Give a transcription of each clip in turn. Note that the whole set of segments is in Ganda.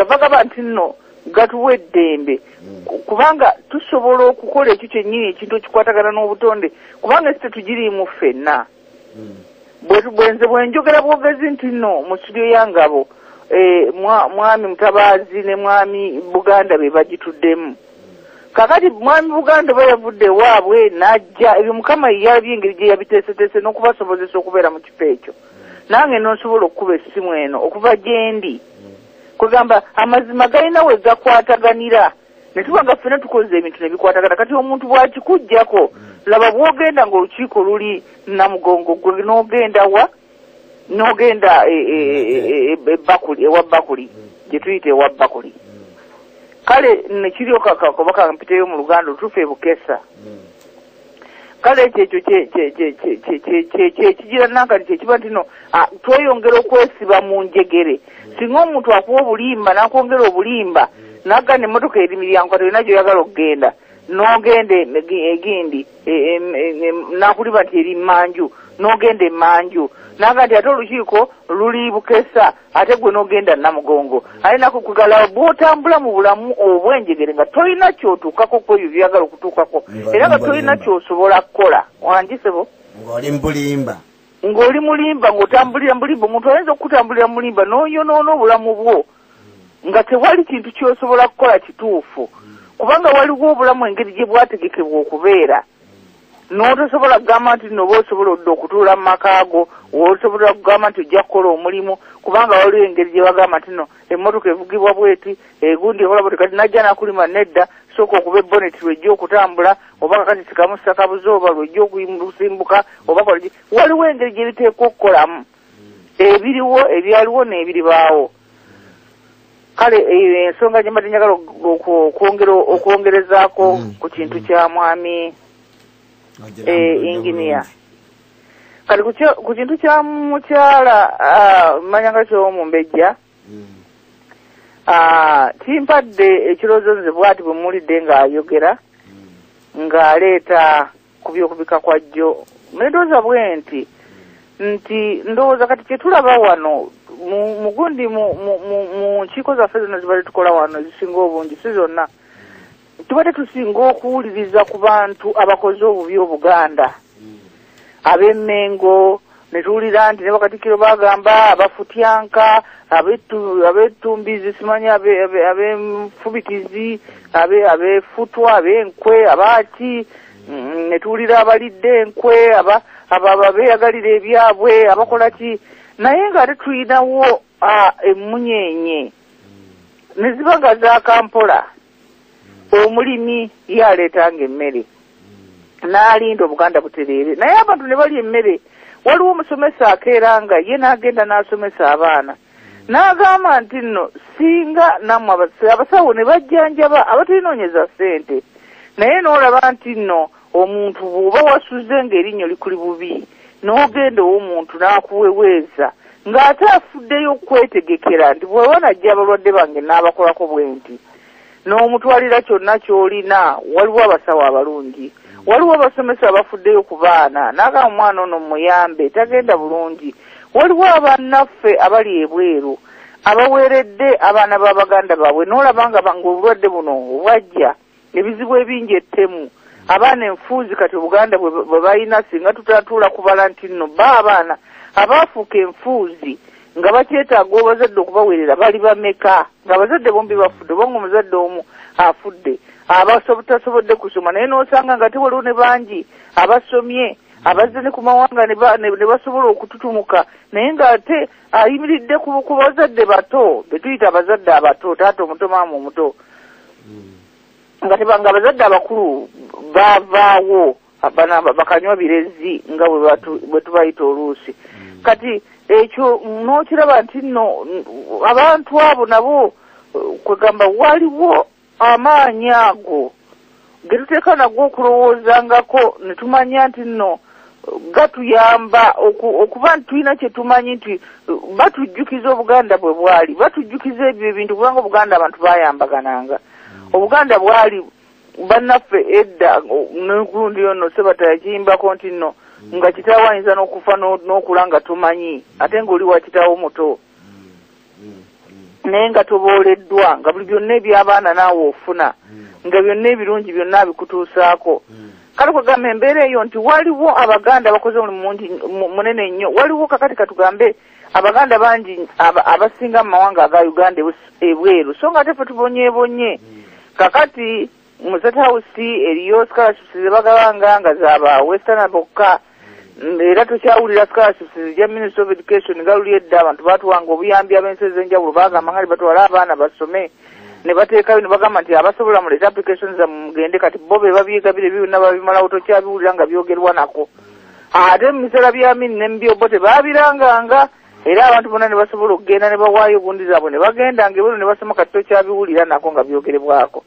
Kyava gaba nti nno gatuwa eddembe, kubanga tusobola okukola ekyo kyennyini ekintu ekikwatagana n'obutonde, kubanga ensi tetugiriimu ffenna. Bwenze bwenjogera bwogezi nti nno mu studio ya Ngabo mwami Mutabaazi ne mwami Buganda be bagituddemu. Kakati mwami Buganda bwe yavudde ewaabwe n'ajja, ebyo Mukama yalabye engeri gye yabiteeseteese n'okubasobozesa okubeera mu kifo ekyo. Nange nonsobola okukuba essimu eno okuva gye ndi. Kugamba amazima galina we gakwataganira, ne tuba nga ffenna tukoze ebintu ne bikwatagana. Kati omuntu bw'akikuggyako, laba bw'ogenda ng'olukiiko luli Namugongo, gwe n'ogenda wa? N'ogenda ebbakuli, ewa Bakuli, gye tuyita ewa Bakuli. Kale ne kiryoka kakoba mpiteyo mu Luganda olutuufu e Bukesa. Kale ekyo kyekigira nankati kyekiba nti no tweyongera okwesiba mu njegere. Singa omuntu akuwa obulimba n'akwongera obulimba n'agana emmotoka eri miryango kati olina gy'oyagala okugenda n'ogenda egindi n'akuliba nti eri mmanju n'ogenda emmanju n'aga nti ate olukiiko luli Bukesa ate gwe n'ogenda Namugongo. Ate nako kugala bw'otambula mu bulamu obw'enjegere nga tolina ky'otuukako ku ebyo by'oyagala okutuukako era nga tolina ky'osobola kukola. Wangisebo? Ng'oli mulimba. Ng'oli mulimba, ng'otambulira mulimba. Omuntu ayinza okutambulira mulimba n'oyonoona obulamu bwo nga tewali kintu ky'osobola kukola kituufu, kubanga waliwo obulamu engeri gye bwategekebwa okubeera. N'otosobola kugamba nti nno oba osobola odde okutuula mu maka go, osobola kugamba nti ojja kukola omulimu, kubanga waliwo engeri gye bagamba nti nno emmotoka evugibwa bweti, egundi ekola bweti, kati najja n'akulima nedda, sooka okuba ebboneti lw'ejja okutambula, oba kakati sikamusa kabuzooba lw'ejja okusimbuka, oba kola ki. Waliwo engeri gye biteekwa okukolamu, ebiriwo, ebyaliwo n'ebiribaawo. Kale ensonga gye mbadde njagala okwongerezaako ku kintu kya mwami inginiya. Kale ku kintu kya mukyala manyanga ky'omumbejja, kimpadde ekirowoozo nze bw'ati bwe muwulidde ng'ayogera ng'aleeta ku by'okubika kwa jjo. Ndowooza bwe nti ndowooza kati kye tulaba wano mugundi mu nkiiko zaffe zonna zibadde tukola wano ezisinga obungi, si zonna, tubadde tusinga okuwuliriza ku bantu abakoze obubi Obuganda ab'Emmengo, ne tuwulira nti ne Bakatikkiro bagamba abafutyanka, ab'ettumbizi, simanyi ab'enfubitizi, ab'efutwa, ab'enkwe, abaaki, ne tuwulira abalidde enkwe, abeeyagalira ebyabwe, abakola ki. Naye ng'ate tulinawo emmunyeenye ne ziba nga zaakampola. Omulimi ye aleetanga emmere n'alinda Obuganda butereere, naye abantu ne balya emmere. Waliwo omusomesa akeeranga ye n'agenda n'asomesa abaana n'agamba nti nno singa nammwe abasawo ne bajjanjaba abatulinoonyeza ssente, naye n'olaba nti nno omuntu bw'oba wasuze ng'erinnyo likuli bubi n'ogenda ow'omuntu n'akuweweeza ng'ate afuddeyo okwetegekera nti bw'oba najja abalwadde bange n'abakolako bwe nti n'omutwalira kyonna ky'olina. Waliwo abasawo abalungi, waliwo abasomesa abafuddeyo ku baana n'agamba omwana ono muyambe tagenda bulungi. Waliwo abannaffe abali ebweru abaweeredde abaana b'abaganda baabwe n'olaba nga obulwadde buno obwajja ebizibu ebingi ettemu abaana enfuuzi kati Obuganda bwe balina, singa tutatuula kubala nti nno ba abaana abaafuuka enfuuzi nga bakyetaaga abazadde okubaweerera bali bameka, nga abazadde bombi bafudde oba ng'omuzadde omu afudde abatasobodde kusoma, naye n'osanga nga tewaliwo ne bangi abasomye abazze ne ku mawanga ne basobola okututumuka, naye ng'ate ayimiridde ku bazadde bato be tuyita abazadde abato, taata omuto maama omuto, nga tebanga abazadde abakulu baavaawo bakanywa birezi nga bwe tubayita oluusi. Kati ekyo n'okiraba nti nno abantu abo nabo kwegamba waliwo amaanyi ago ge tuteeka nago okulowoozangako ne tumanya nti nno gatuyamba okuba nti tulina kye tumanyi nti batujjukiza Obuganda bwe bwali, batujjukiza ebyo ebintu, kubanga Obuganda abantu bayambagananga. Obuganda bwali bannaffe edda n'enkulundi yono Ssebatta yakiyimbako nti nno nga kitaawo ayinza n'okufa n'okula nga tomanyi, ate ng'oli wa kitaawo muto. Naye nga tobooleddwa, nga buli byonna eby'abaana naawe ofuna, nga byonna ebirungi byonna bikutuusaako. Kale kwegamba embeera eyo nti waliwo Abaganda abakoze omulimu mungi munene nnyo. Waliwo kakati katugambe Abaganda bangi abasinga mu mawanga aga Uganda ebweru, so nga ate ffe tubonyeebonye. Kakati mu State House eriyo scholarships ze bagabanga nga zaba Western bokka, era tokyawulira scholarships zijja Ministry of Education nga luli edda abantu batuwanga obuyambi ab'ensi ez'enjawulo, bagamba nga batwala abaana basome ne bateekayo ne bagamba nti abasobola muleete applications zammwe mugende. Kati bo be babyegabira ebyo byonna babimalawo, tokyabiwulira nga byogerwa nako. Ate mu biseera bya Amin ne mu byobo tebaabiranganga, era abantu bonna ne basobola okugenda ne bawaayo gundi zaabwe ne bagendanga ebweru ne basoma. Kati tokyabiwulira nako nga byogerebwako.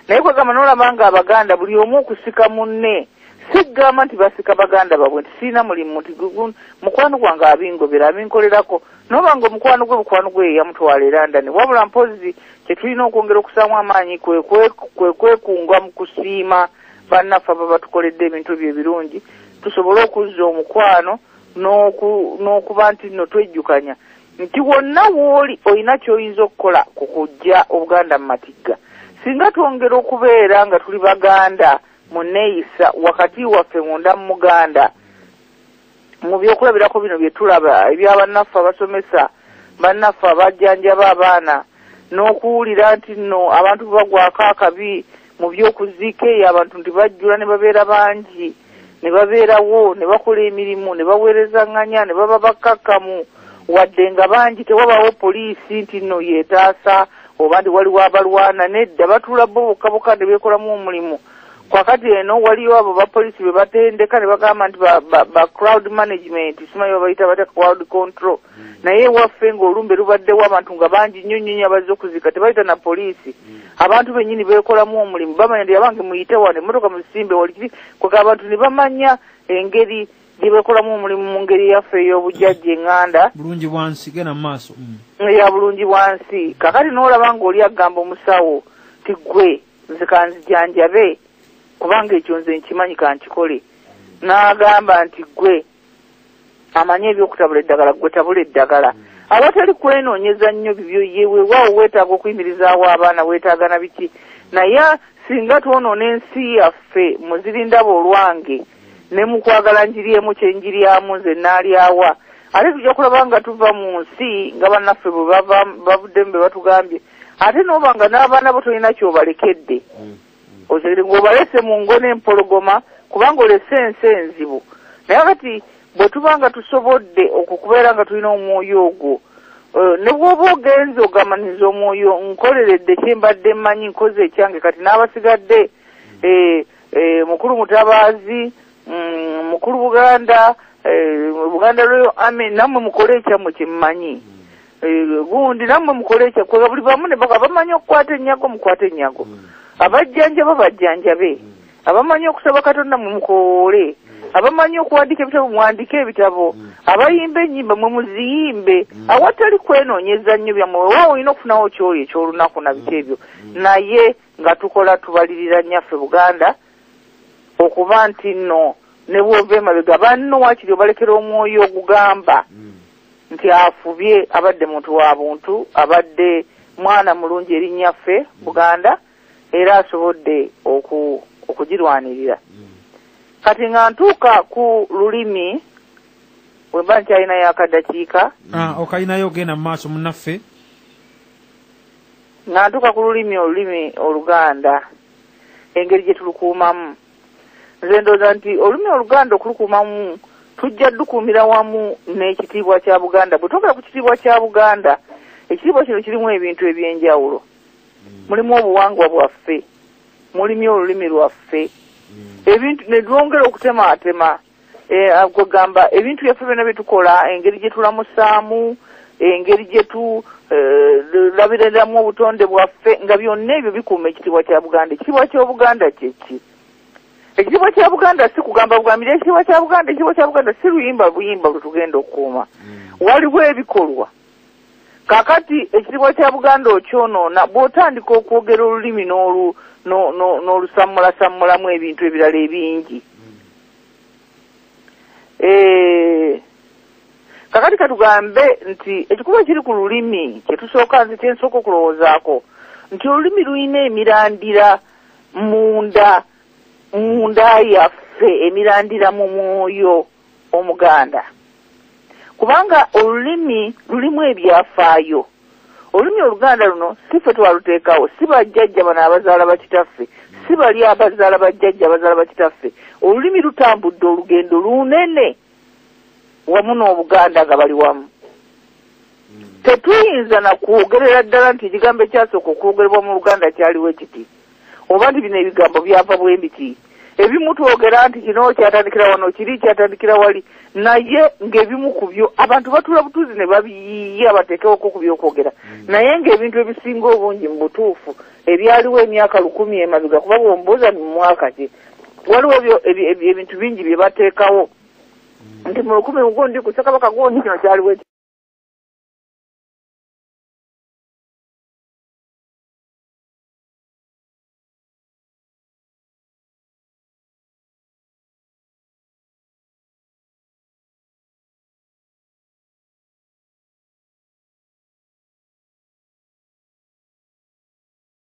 Naye kwegamba n'olaba nga Abaganda buli omu okusika munne, sigamba nti basika baganda baabwe nti sirina mulimu, nti mukwano gwange abingobera abinkolerako, noba nga omukwano gwe bukwano gwe yamutwala e London. Wabula mpozi kye tulina okwongera okusaamu amaanyi kwe kwekunga mu kusiima bannaffe aba batukoledde ebintu ebyo ebirungi, tusobole okuzza omukwano n'okuba nti nno twejjukanya nti wonna w'oli olina ky'oyinza okukola ku kuggya Obuganda mu matigga. Singa twongera okubeera nga tuli Baganda mu nneeyisa wakati waffe munda mu Muganda, mu byokulabirako bino bye tulaba ebya bannaffe abasomesa, bannaffe abajjanjaba abaana, n'okuwulira nti nno abantu bagwako akabi mu by'okuziika eyo, abantu nti bajjula ne babeera bangi, ne babeerawo ne bakola emirimu ne baweerezanganya ne baba bakkakkamu, wadde nga bangi tewabaawo poliisi nti nno yeetaasa oba nti waliwo abalwana. Nedda, batuula bo bokka bokka ne beekolamu omulimu. Kwakati eno waliyo abo bapoliisi be batendeka ne bagamba nti ba crowd management, simanyi babayita batya, crowd control. Naye ewaffe ng'olumbe lubaddewo abantu nga bangi nnyo nnyo nnyo abazze okuziika, tebayita na poliisi. Abantu bennyini beekolamu omulimu, bamanya nti abange muyite wano, emmotoka muzisimbe wali kiri. Kwega abantu ne bamanya engeri gye beekolamu omulimu mu ngeri yaffe ey'obujjajja eŋŋanda. Bulungi bwansi, genda mu maaso. Eya bulungi bwansi. Kakati n'olaba ng'oli agamba omusawo ti ggwe nze kanzijanjabe kubanga ekyo nze nkimanyi kankikole, n'agamba nti ggwe amanyi ebyokutabula eddagala, ggwe tabula eddagala. Awatali kwenoonyeza nnyo bibyo, ye weewaawo weetaaga okuyimirizaawo abaana, weetaaga na biki, naye singa twonoona ensi yaffe muzirindaba olwange ne mu kwagala njiri emu kye njiryamu nze naalyawa, ate tujja kulaba nga tuva mu nsi nga bannaffe bwe bavuddemu be batugambye. Ate n'oba nga n'abaana bo tolina ky'obalekedde, otegere ng'obalese mu ngo n'empologoma, kubanga olese ensi enzibu. Naye kati bwe tuba nga tusobodde okukubeera nga tulina omwoyo ogwo, ne bw'oba ogenze ogamaniza omwoyo nkoleredde kye mbadde mmanyi, nkoze ekyange, kati n'abasigadde mukulu Mutabaazi, mukulu Buganda, Buganda Royal Army, nammwe mukole ekyammwe kye mmanyi, gundi nammwe mukole ekya kwega buli bamu ne bamanyi okukwata ennyago mukwate ennyago, abajjanjaba bajjanjabe, abamanyi okusaba Katonda mwe mukoole, abamanyi okuwandiika ebitabo muwandiike ebitabo, abayimba ennyimba mwe muziyimbe, awatali kwenoonyeza nnyo byammwe. Weewaawo olina okufunawo ky'oli eky'olunaku na biki ebyo, naye nga tukola tubalirira nnyaffe Buganda okuba nti nno ne bw'ova emabega banno waakiri obalekera omwoyo ogugamba nti afubye, abadde muntu wa buntu, abadde mwana mulungi eri nnyaffe Buganda, era asobodde okugirwanirira. Kati nga ntuuka ku lulimi, bwe mba nkyalinayo akadakiika. Okalinayo, ogenda mu maaso munnaffe. Nga ntuuka ku lulimi, olulimi Oluganda engeri gye tulukuumamu, nze ndowooza nti olulimi Oluganda okulukuumamu tujja ddukuumira wamu n'ekitiibwa kya Buganda. Bwe twogera ku kitiibwa kya Buganda, ekitiibwa kino kirimu ebintu eby'enjawulo. Mulimu obuwangwa bwaffe, mulimu olulimi lwaffe, ebintu ne twongera okutemaatema, kwegamba ebintu byaffe byonna bye tukola, engeri gye tulamusaamu, engeri gye tulabiriramu obutonde bwaffe, nga byonna ebyo bikuuma ekitiibwa kya Buganda. Ekitiibwa ky'Obuganda kye ki? Ekitiibwa kya Buganda si kugamba bugambira ekitiibwa kya Buganda. Ekitiibwa kya Buganda si luyimba buyimba lwe tugenda okukuuma, waliwo ebikolwa. Kakati ekitiibwa kya Buganda okyonoona bw'otandika okwogera olulimi n'olusammulasammulamu ebintu ebirala ebingi. Kakati katugambe nti ekikuba kiri ku lulimi kyetusooka, nze kyensooka okulowoozaako nti olulimi lulina emirandira munda yaffe, emirandira mu mwoyo Omuganda, kubanga olulimi lulimu ebyafaayo. Olulimi Oluganda luno si ffe twaluteekawo, si bajjajja bano abazaala bakitaffe, si bali abazaala bajjajja abazaala bakitaffe. Olulimi lutambudde olugendo lunene wamu n'Obuganda nga bali wamu. Tetuyinza na kwogerera ddala nti ekigambo ekyasooka okwogerebwa mu Luganda kyaliwo ekiti, oba nti bino ebigambo byava bwe biti. Ebimu twogera nti kino kyatandikira wano, kiri kyatandikira wali, naye ng'ebimu ku byo abantu batuula butuuzi ne babiyiiya bateekewoko ku byokwogera, naye ng'ebintu ebisinga obungi mu butuufu ebyaliwo emyaka 1000 emabega, kuba bw'ombuuza mu mwaka ki, waliwo ebintu bingi bye bateekawo nti mu 1000 gundi ku Ssekabaka gundi kino kyaliwo.